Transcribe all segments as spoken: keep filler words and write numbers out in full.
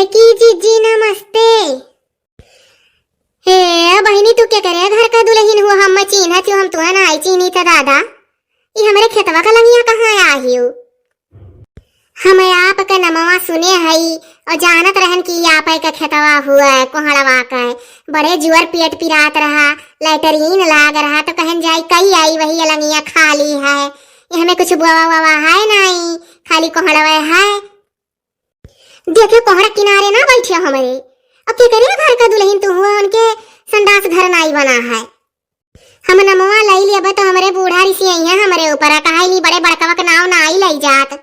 की जीजी नमस्ते। हे बहिनी, तू केकरे घर का दुलहिन हुआ? हम चीन्हत हूँ, हम तुहन नाई चीन्हित दादा। ई हमरे खेतवा का लंगिया कहाँ आहिउ? हम आपके नमवा सुने हई और जानत रहन कि ई आपे का खेतवा हुआ है, कोहड़वा का है। बड़े जुअर पेट पिरात रहा, लैटरीन लाग रहा, तो कहन जाई कई आई वही अलंगिया खाली है। ई हमें कुछ बोवा वोवा है नाई, खाली कोहड़वा है। देखे कोहड़ा किनारे ना बैठे हमरे। अब केकरे घर का दुलहिन तू हुआ, उनके संडास घर नाई बना है। हम नमवा लई लेबे तो हमरे बूढ़ा रिसियइहें हमरे ऊपर, कहाई नी बड़े बड़कवा के नाव नाई लई जात।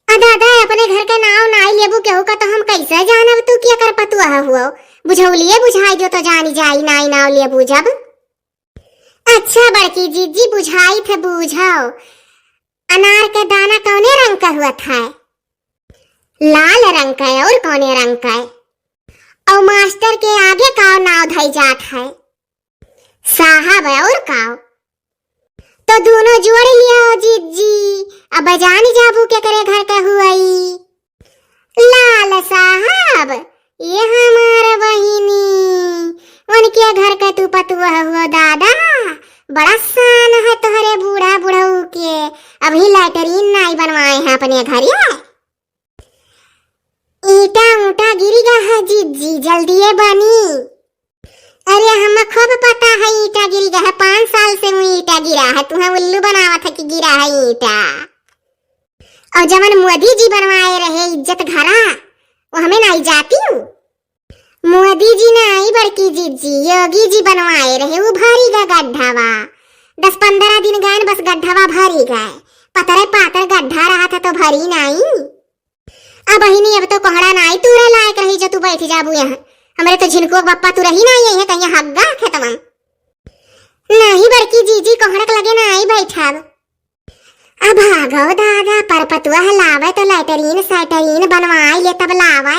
आ दादा, अपने घर के नाव नाई लेबू केहू का, तो हम कैसे जानब तू केकर पतुआ हुआ? बुझौलिए बुझाई जो तो जानी जाई, नाई नाव लेबू जब। अच्छा बड़की जीजी, बुझाई थे बूझो। अनार के दाना कौने रंग का हुआ था? लाल रंग का है, और कौने रंग का है? और मास्टर के आगे का नाव धई जात है? साहब है, और का? तो दोनों जोड़ लियो जीजी, अब जान जाबू केकरे घर का हुआई। लाल साहब, ये हमार बहिनी, उनके घर का तू पतुआ हुआ दादा, बड़ा शान है तोहरे बूढ़ा बुढ़ऊ के, अभी लैटरीन नाई बनवाए हैं अपने घर ये। ईटा ऊटा गिरी गा है जीजी, जल्दिए बनी। अरे, हमें खूब पता है ईटा गिरी गा है, पाँच साल से वो ईटा गिरा है, तुम्हें उल्लू बनावत है कि गिरा है ईटा। और जवन मोदी जी बनवाए रहे इज्जत घरा, वो हमें नाई जाती हूँ। मोदी जी नाई बड़की जीजी, योगी जी बनवाए रहे, वो भरी गा गड्ढावा। दस पन्द्रह दिन गए न, बस गड्ढावा भरी गए। पतरे पातर गड्ढा रहा था तो भरी नाई। अब बहिनी, अब तो कोहड़ा नाई तूरे लायक रही जो तू बैठ जाबू यहाँ। हमरे तो झिनकुआ के बप्पा तू रही नाई है कहीं हग्गा खेतवन। नहीं बड़की जीजी, कोहड़ा के लगे नाई बैठब। अब भागो दादा, परपतुआ लावे तो लैटरीन सैटरीन बनवाई ले तब लावे।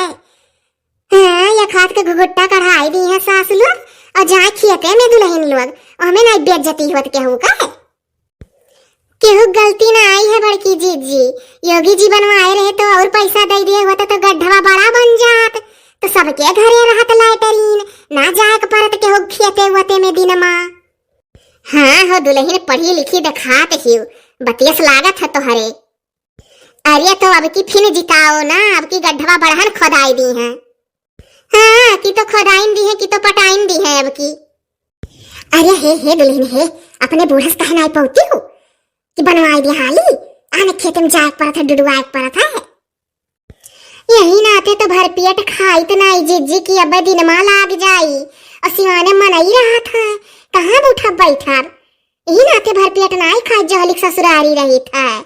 हाँ, एक हाथ के घुघुट्टा कढ़ाई दी है सास लोग और जाए खेते में दुलहिन लोग, और हमें नाई बेइज्जती होत केहू का है। केहू गलती ना आई है बड़की जीजी, योगी जी बनवाए रहे तो और पैसा दे दिए होते तो गड्ढवा बड़ा बन जात, तो सबके घरे रहत लैटरीन, ना जाए के पड़त केहू खेते वते में दिनमा। हाँ हो दुलहिन, पढ़ी लिखी देखात हियो, बतियस लागत है तोहरे। अरे तो अब की फिन जिताओ ना, अब की गड्ढवा बड़हन खोदाई दी हैं। हाँ, कि तो खोदाइन दी है, कि तो पटाइन दी है अब की। अरे हे, हे दुलहिन हे, अपने बूढ़स कहे नाई पौती हो कि बनवाई दी हाली, आने खेते में जाए के पड़त है, डुडुआए के पड़त है। यही नाते तो भर पेट खाइत नाई जीजी कि अब दिनमा लाग जाई, और सिवाने मनई रहत है, कहाँ उठब बैठब। यही नाते भर पेट नाई खाइत जहलिक ससुरारी रहित है।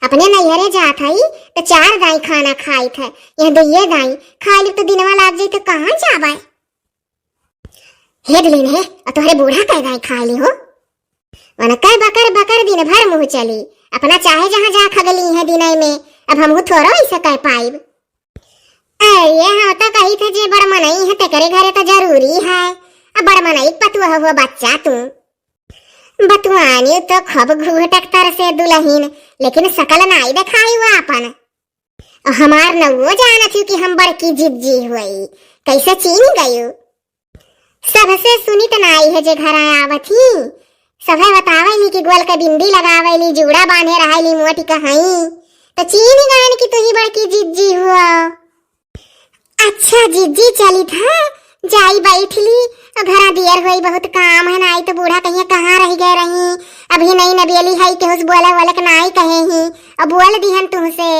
अपने नैहरे जात हई, तो चार दाई खाना खाइत है, यहाँ दुइये दाई खाए लुक तो दिनवा लाग जाई, तो कहाँ जाबे? हे दुलहिन हे, और तोहरे बूढ़ा कै दाई खाए ली हो? वनकै बकर बकर दिन भर मुँह चली, अपना चाहे जहाँ जा खगली है दिनई में, अब हमहू थोड़ो ऐसे कह पाइब। अरे हाँ, तो कही थे जे बड़ मनई है, तेकरे घरे तो जरूरी है, अब बड़ मनई के पतुआ हो बच्चा तू। बतुआनी तो खूब घूघटक तरसे दुलहिन, लेकिन सकल नाई देखाई हुआ आपन। हमार नउओ जानत हूँ कि हम बड़की जिज्जी हुई, कैसे चीन गयू? सबसे सुनित नाई है जे घर आवत ही, सभे बतावे नी कि गोल के बिंदी लगावे ली, जूड़ा बांधे रहे ली, मोटी कहई, तो चीन गयन कि तू ही बड़की जिज्जी हुआ। अच्छा जिज्जी, चलित है, जाई बैठ ली, और घरा दियर होई, बहुत काम है, नाई तो बूढ़ा कहिया कहाँ रह गए रही, अभी नई नबेली है, केहू से बोले वोले के नाई कहे ही, और बोल दिहन तुमसे।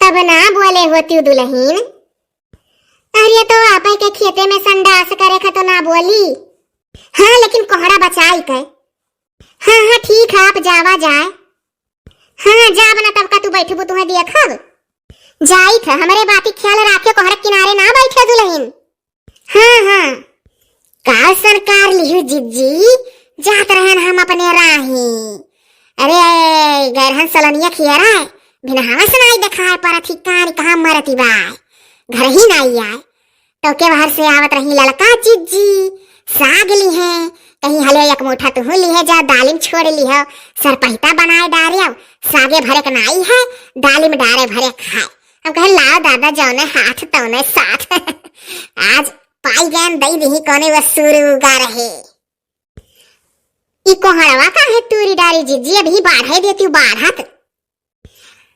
तब ना बोले होती दुलहिन। अरे तो आपे के खेते में संडास करे खा तो ना बोली। हाँ, लेकिन कोहड़ा बचाई के। हाँ, हाँ, ठीक है, आप जावा जाए। हाँ, जाब ना तब का तू बैठबू, तुम्हें देखब। जाई थे, हमरे बाती ख्याल राखे, कोहड़ा किनारे ना बैठे दुलहिन। हाँ, हाँ। का सरकार लिहू जिज्जी, जात रहन हम अपने राही। अरे, गैरहन सलनिया खियरा, बिनहवा से नाई देखाए परत ही, कान कहाँ मरती बाय। घर ही नाई आए। तो के बाहर से आवत रही ललका जिज्जी, साग लिहे, कहीं हले एक मुठा तुहू लिहे जा, दालिम छोड़ लिहो, सरपहिता बनाए डारे, सागे भरे के नाई है, दालिम डारे भरे खाए। हम कहे, "लाओ दादा, जौने हाथ तौने साथ।" आज पाई गयन, दई दिही कौने वो सुरु गा रहे। ई कोहड़वा काहे तूरी डारी जिज्जी, अबही बाढ़े देती बाढ़त।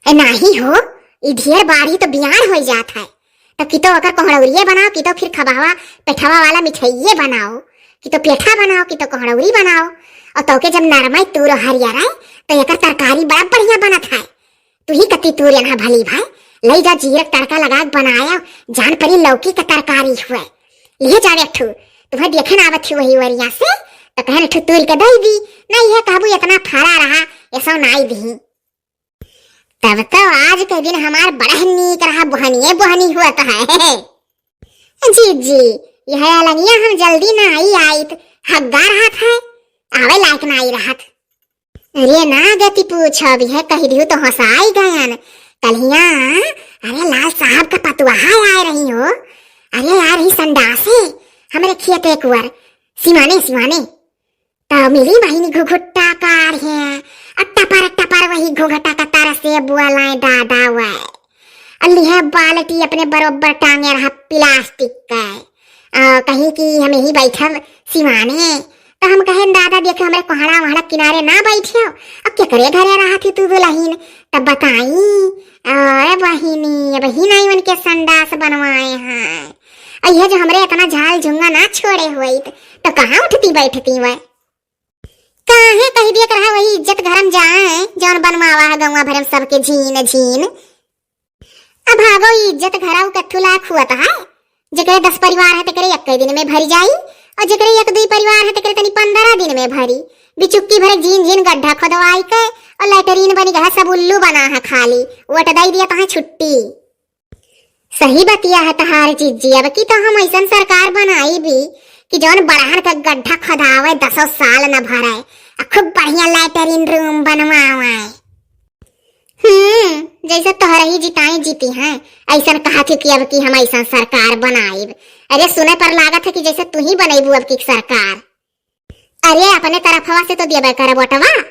ए नाही हो, ई ढेर बाढ़ी तो बियार होइ जात है। तो कितो ओकर कोहड़ौरिये बनाओ, कितो फिर खबावा पेठवा वाला मिठाइये बनाओ, कितो पेठा बनाओ, कितो कोहड़ौरी बनाओ। और तोके जब नरमाई तूरो हरियर है, तो एकर तरकारी बड़ा बढ़िया बनत है। तू ही कती तूर एनहा भली भाई, लई जा जीरक तड़का लगा के बनाया, जान परी लौकी का तरकारी हुए। लिहे जावे एक ठू, तुम्हें देखे ना आवत ही वही वरिया से, तो कहन एक ठू तूर के दई दी, ना यह कहबू इतना फरा रहा, ऐसा नाई दी। तब तो आज के दिन हमार बड़ा नीक रहा, बोहनिये बोहनी हुआ तो है। जी, जी, यह अलंगिया हम जल्दी ना आई आइत, हग्गा रहत है, आवे लायक ना आई रहत। अरे ना गति पूछो, अब यह कह दियो तो हंसाई गयन। कल्हिया, अरे लाल साहब का पतुआ आए रही हो, अरे यार ही संडासे, हमरे खेत एक वर, सिवाने, सिवाने। तो मिली बहिनी घुघुट्टा कार है, और टपर टपर वही घुघटा का तरह से बोलाए दादा वै। और लिहे बाल्टी अपने बरोबर टांगे रहा प्लास्टिक का। आ, कहीं कि हम यही बैठब सिवाने, तो हम कहे, "दादा देखे हमरे कोहड़ा वहड़ा किनारे ना बैठियो, अब केकरे घरे रहत ही तू दुलहिन, तब बताई।" आ, ए बहिनी, अब ही नहीं उनके संडास बनवाए हैं। और यह जो हमरे इतना झाल झुंगा ना छोड़े हुई, तो कहाँ उठती बैठती वै? काहे कह दिया करहा वही इज्जत घरम जाए, जौन बनवावा है गौवा भरम सबके झीन झीन। अब भागो ई इज्जत घराऊ कथू लाख हुआ तो है, जेकरे दस परिवार है तेकरे एक दिन में भरी जाई, और जेकरे एक दुई परिवार है तेकरे तनी पंद्रह दिन में भरी। बिचुक्की भरे झीन झीन गड्ढा खोदवाई के और लैटरीन बनी गया, सब उल्लू बना है खाली, वोट दई दिया तो है छुट्टी। सही बतिया है तहार जिज्जी, अब की तो हम ऐसन सरकार बनाई भी कि जौन बड़हन के गड्ढा खोदावे दसों साल न भरे, आ खूब बढ़िया लैटरीन रूम बनवावे। हम्म, जैसे तोहरे ही जिताई जीती हैं, ऐसन कहा थी कि अब की हम ऐसन सरकार बनाइब। अरे सुने पर लागत है कि जैसे तू ही बनैबू अब की सरकार। अरे अपने तरफवा से तो देबे करब वोटवा।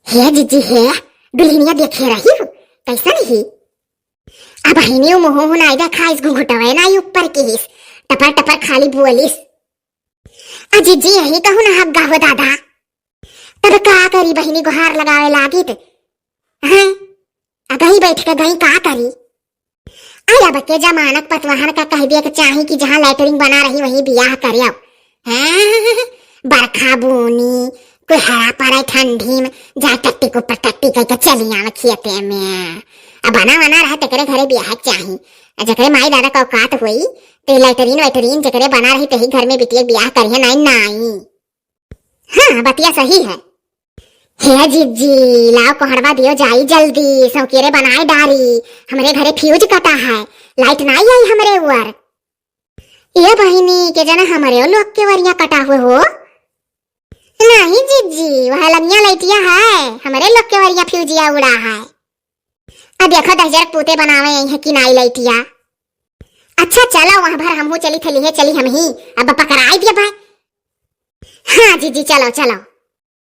हे जिज्जी हे, दुल्हनिया देखे रही हो, कैसन ही? अब हिनी मुँह नाई देखा, इस घुघुटवे नाई ऊपर की हिस, टपर टपर खाली बोलिस। आ जिज्जी यही कहू ना हग्गा हो दादा। तब का करी बहिनी, गुहार लगावे लागित। हैं? आ गई बैठ के गई का करी? अरे अब के जमानत पतवाहन का कह दिया के चाही कि जहाँ लैटरिन बना रही वहीं बियाह करियो। हैं? बरखा बूनी, कोई हरा पड़े ठंडी में, जाए टट्टी को पटट्टी कह के चली आवे खेते में। अब बना बना रहे तेकरे घरे बियाह के चाही। आ जकरे माई दादा का औकात होई, ते लैटरिन वैटरिन जकरे बना रही तेही घर में बिटिया के बियाह करिए, नाई नाई। हाँ, बतिया सही है। हे जिज्जी, लाओ कोहड़वा दियो जाई जल्दी, सौकेरे बनाए डारी, हमरे घरे फ्यूज कटा है, लाइट नाई आई हमरे ऊपर। ये बहिनी के जना हमरे लोग के वरिया कटा हुए हो। नहीं जिज्जी, वह लंगिया लाइटिया है, हमरे लोग के वरिया फ्यूजिया उड़ा है। अब देखो दहिजर पूते बनावे आई है कि नाई लाइटिया। अच्छा चलो, वहाँ भर हमहू चली थली है, चली हम ही, अब पकड़ाई दिया भाई। हाँ जिज्जी, चलो चलो।